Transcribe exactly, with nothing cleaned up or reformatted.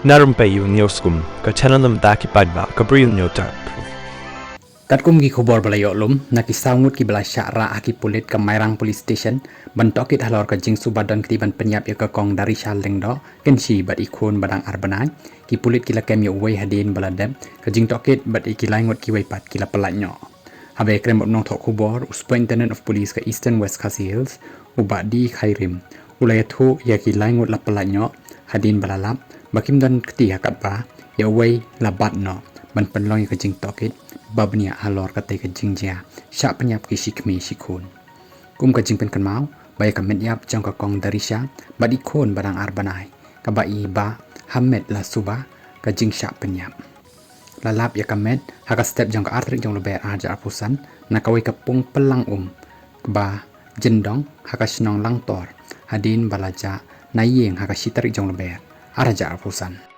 Na Rympei Ïewniewskum, ka channel na bynta ki paidbah ka Bri Ïewniewtrep. Katkum ki khubor ba la ïoh lum, na ki saw ngut kiba la shah rah ha ki pulit ka Mairang Police Station ban tohkit halor ka jingsuba don kti ban pynïap ïa ka Kong Darisha Lyngdoh Kynshi bad i khun ba dang ar bnai, ki pulit ki la kem ïa uwei hadien ba la dep ka jingtohkit bad ïa ki lai ngut kiwei pat ki la pyllait noh. Haba ïakren bad u nongthoh khubor, u Superintendent of Police ka Eastern West Khasi Hills, u Bah D Khyrim, u la ïathuh ïa ki lai ngut la pyllait noh hadien ba la lap ba kim don kti ha katba ïa uwei la bat noh ban pynlong ïa ka jingtohkit ba bniah halor katei ka jingjia shah pynïap ki shi kmie shi khun. Kum ka jingpynkynmaw ba ïa ka met ïap jong ka Kong Darisha bad i khun ba dang ar bnai, kaba i Bah Hamed la suba ka jingshah pynïap, la lap ïa ka met ha ka step jong ka ar tarik jong Lber ar hajar arphew san na kawei ka pung pynlang um kaba jyndong ha ka shnong Langtor hadien ba la jah na ïing ha ka shi tarik jong Lber ar hajar arphew san.